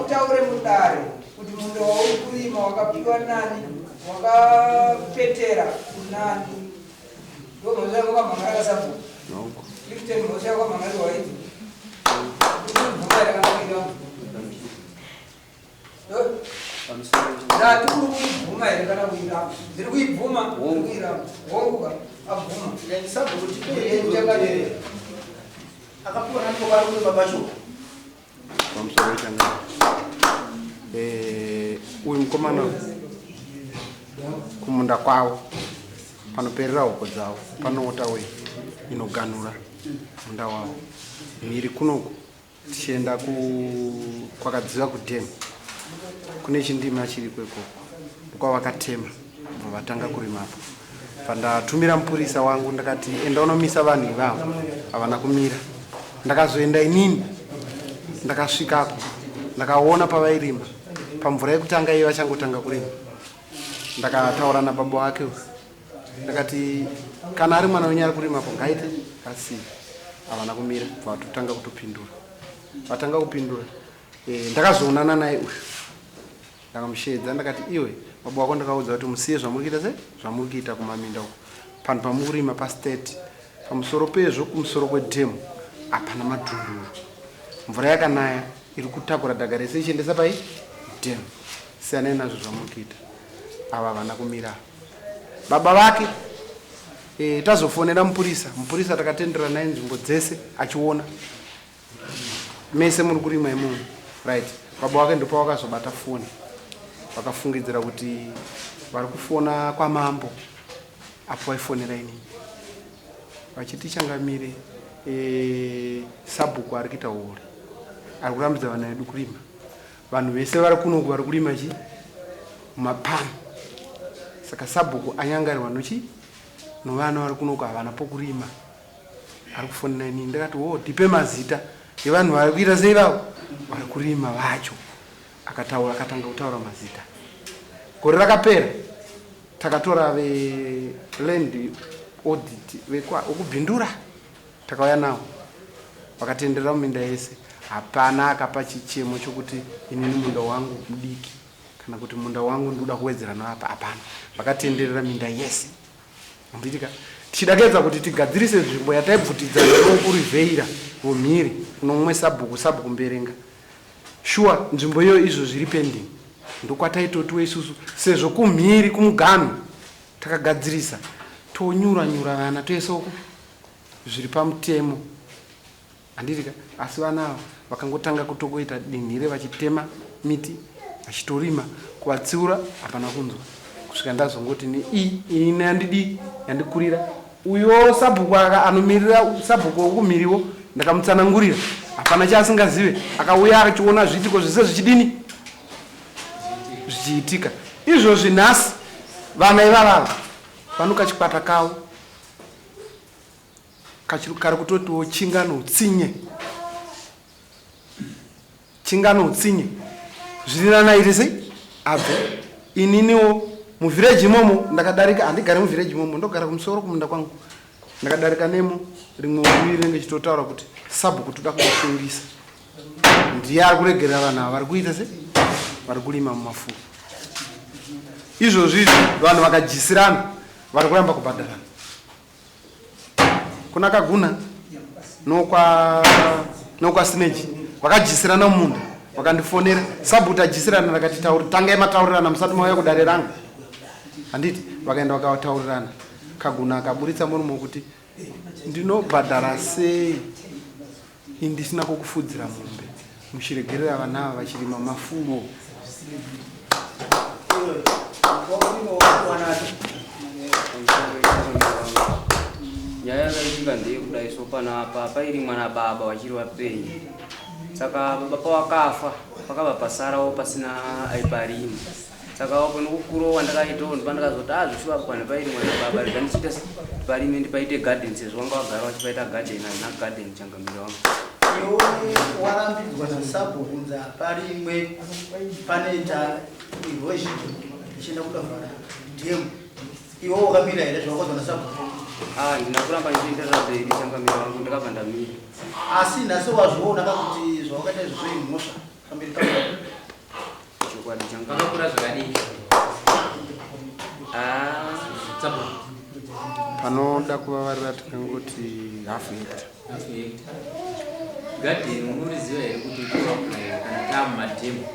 utaure mudare kuti munda wauri kurima wakapiwa nani, wakapetera kunani. Ndomhosva yako kamhangara kasabhuku. Clifton, mhosva yako kamhangarirwa idzi. Bvuma here kana kuiramba? Ndati uri kuibvuma here kana kuiramba? Ndiri kuibvuma, ndiri kuiramba. Hongu ka, abvuma. Sabhuku tipei akapiwa nani kwavari kurima pacho. Pamusoro wechangano. Eh, uyu mukomana kumunda kwavo panoperera hoko dzavo pane waterway inoganhura munda wavo mhiri kunoku tichienda kwakadziva kudhemu kune chindima chiriko ikoko ndokwavakatema bva vatanga kurimapo. Pandatumira mupurisa wangu ndakati enda unomisa vanhu ivavo, havana kumira. Ndakazoenda inini, ndakasvikako ndakaona pavairima pamvura yekutanga iye vachangotanga kurima. Ndakataura nababa wake uyu ndakati kana ari mwana wenyu ari kurimapo ngaite asiye. Havana kumira, bva vatotanga kutopindura. Vatanga kupindura, ndakazoonana naye uyu, ndakamusheedza ndakati iwe baba wako ndakaudza kuti musiye zvamuri kuita se zvamuri kuita kumaminda uko panhu pamurima pastate pamusoro pezvo kumusoro kwedhemu hapana madhunduru, mvura yakanaya iri kutakura dhaga rese ichiendesa pai dhemu, siyanai nazvo zvamuri kuita. Ava havana kumira baba vake. Tazofonera mupurisa, mupurisa takatenderana naye nzvimbo dzese achiona mese muri kurima imomo, right. Baba wake ndopavakazobata foni, vakafungidzira kuti vari kufona kwamambo apo vaifonera inini vachiti changamire, sabhuku ari kuita hori, ari kurambidza vana vedu kurima. Vanhu vese vari kunoku vari kurima chi mumapani, saka sabhuku anyangarirwa nochi novana vari kunoku havana pokurima, ari kufonera inini. Ndakati wo ndipe mazita evanhu vari kuita sei vavo vari kurima vacho. Akataura, akatanga kutaura mazita. Gore rakapera takatora veland audit vekubhindura, takauya navo vakatenderera muminda yese, hapana akapa chichemo chokuti inini munda wangu mudiki kana kuti munda wangu ndikuda kuwedzera noapa, hapana. Vakatenderera minda yese. Handitika tichidakedza kuti tigadzirise nzvimbo yataibvutidza nokurivheira vomhiri kunomwe sabhuku, sabhuku Mberenga. Shuwa nzvimbo iyoyo izvo zviri pending, ndokwataitotiwo isusu sezvo kumhiri kumuganhu takagadzirisa tonyura nyura vana toisa uku zviri pamutemo, handitika. Asi vana ava vakangotanga kutokoita dinhire vachitema miti vachitorima, kuvatsiura hapana kunzwa kusvika ndazongoti ni i ini yandidi yandikurira. Uyo sabhuku aka anomirira sabhuku wokumhiriwo ndakamutsanangurira, hapana chaasingazive. Akauya achiona zviitiko zvese zvichidini zvichiitika izvozvi. Nhasi vana ivavava vanoka chikwata kavo kari kutotiwo chinga noutsinye, chinga noutsinye zvirinana iri sei abve. Ininiwo muvhireji imomo ndakadarika, handigari muvhireji imomo, ndogara kumusoro kumunda kwangu. Ndakadarika nemo rimwe uyi rinenge chitotaura kuti sabhuku toda kumusungisa, ndiye ari kuregerera vanhu ava vari kuita se vari kurima mumafuro. Izvozvi izvi vanhu vakajisirana vari kuramba kubhadharana kuna Kaguna nokwa nokwa Sineji, vakajisirana mumunda. Vakandifonera, sabhuku tajisirana. Ndakati tangai mataurirana musati mauya kudare rangu, handiti? Vakaenda vakataurirana. Kaguna akaburitsa murumo kuti ndinobhadhara sei indisina kukufudzira mombe muchiregerera vana ava vachirima mafuro. Nyaya yakaitika ndeyekudai, so panapa pairimwa nababa vachiri vapenyu, saka baba pavakafa pakabva pasarawo pasina aiparima. Saka wapo nokukurawo wandakaitawo ndopandakazoti a zvishuwa panhu pairimwa nababa, rega ndichiita parime ndipaite garden sezvo vanga vagara vachipaita garden. Handina garden, changamire wangu. Iwe warambidzwa nasabhuku kunzi haparimwe, panoita erosion ichienda kudavhara dhemu. Iwe wakamira here zvawakaudzwa nasabhuku? Ah, ndina kuramba ndichienderera mberi, changamire wangu, ndakabva ndamira. Asi nhasi wazviona kakuti zvawakaita izvozvo imhosva pamberi pako. chokwadi changu. Pakakura zvakadii? Ah, Sabhuku. Panoda kuvavarira tikangoti half hectare. Half hectare. Gadheni unoriziva here kuti utoapply kana taamumadhemu?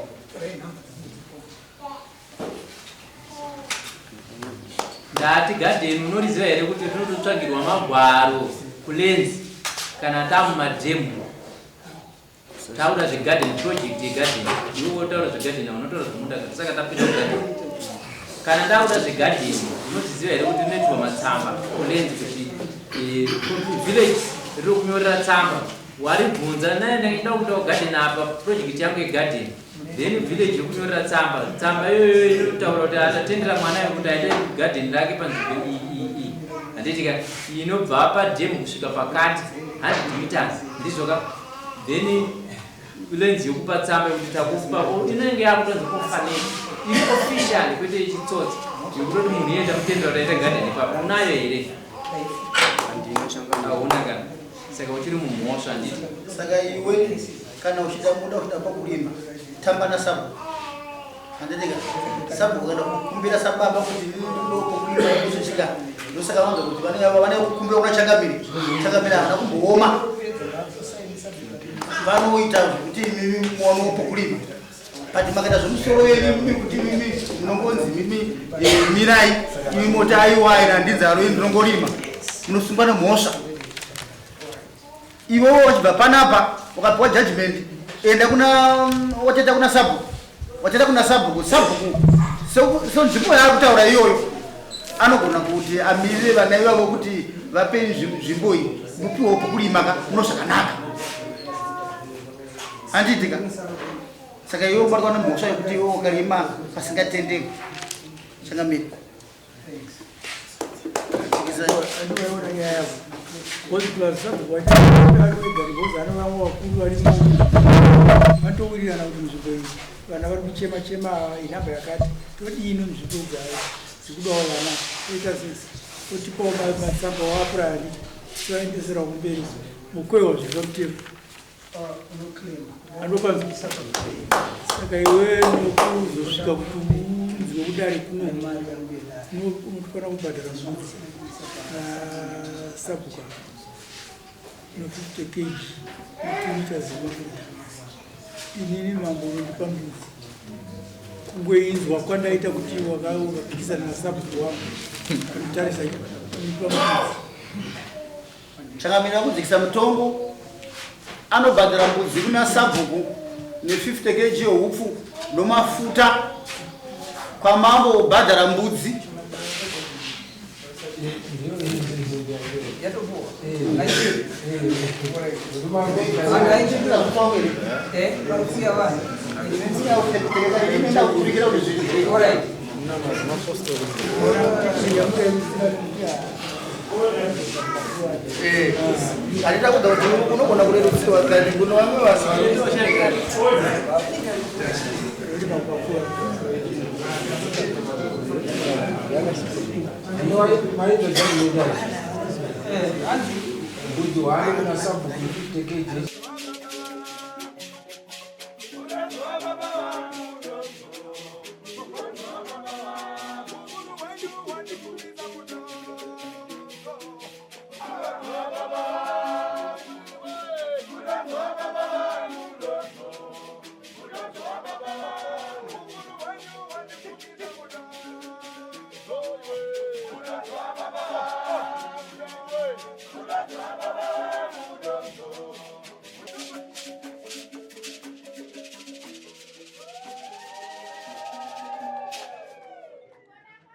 Ndati gadheni unoriziva here kuti rinototsvagirwa magwaro kulenzi kana taamumadhemu? Taura zvegarden project yegarden. Iwe wotaura zvegarden unotaura zvemunda saka tapinda kugarden. Kana ndakuda zvegarden unoziziva here kuti rinoitwa matsamba kulenzi kuti eh, village riri kunyorera tsamba waribvunza naye ndaida kuitawo garden apa project yangu yegarden then village yokunyorera tsamba tsamba iyoyo inotaura kuti atatendera mwana yekuti aite garden rake panzvimbo iyi iyi iyi handiti ka inobva padhemu kusvika pakati 100 meters ndizvo ka then lenzi yokupa tsamba yekuti takupa inenge yakutonzi kofanei iri official kwete ichitsotsi yekutoti munhu iye tamutendera kuti aite garden ipapo unayo here Handina changamire. Hauna kana saka uchiri mumhosva handiti? Saka iwe kana uchida muda uchida pakurima tamba nasabhuku handitika sabhuku kana kukumbira sababa kuti ndopokurima kusvika ndosaka vanza kuti vane vane kukumbira kuna changamire changamire havana kumbooma vanoita zvekuti imimi muwanewo pokurima but makaita zvemusoro yenyu imi kuti imimi munongonzi imimi eh, mirai imi moti aiwa ina ndinzaro ini ndinongorima munosungwa nemhosva iwewo wachibva panapa ukapiwa judgment enda kuna wateta kuna sabhuku wateta kuna sabhuku sabhuku senzvimbo yaari kutaura iyoyo anogona kuti amirire vana ivavo kuti vape nzvimbo iyi mupiwewo pokurima ka muno zvakanaka handiti ka saka iwe ubatwa nemhosva yekuti iwe wakarima pasingatendeki changamire vatowirirana kuti nzvimbo iyi vana vari kuchema chema inhamba yakati todii nenzvimbo dzayo dzikudawo vana toita sesi totipawo matsamba waapurani toaendesera kumberi mukwehwa zviri pamutemo anopanzwisa saka iwe nokuzosvika kuti unzwe kudare kuno unofanira kubhadhara mbudzi sabhuka no 50 kg no 2 liters emafuta inini mambo unondipa mbudzi kungoinzwa kwandaita kuti wakapikisana nasabhuku wangu anotarisa unipa mbudzi Chakamira kudzikisa mutongo anobhadhara mbudzi kuna sabhuku ne 50 kg yeupfu nomafuta kwamambo obhadhara mbudzi Handita kuda kuti unogona kurerutsirwa kani kuno vamwe vanhu Mbudzi hwani kuna sabhuku 50 kg.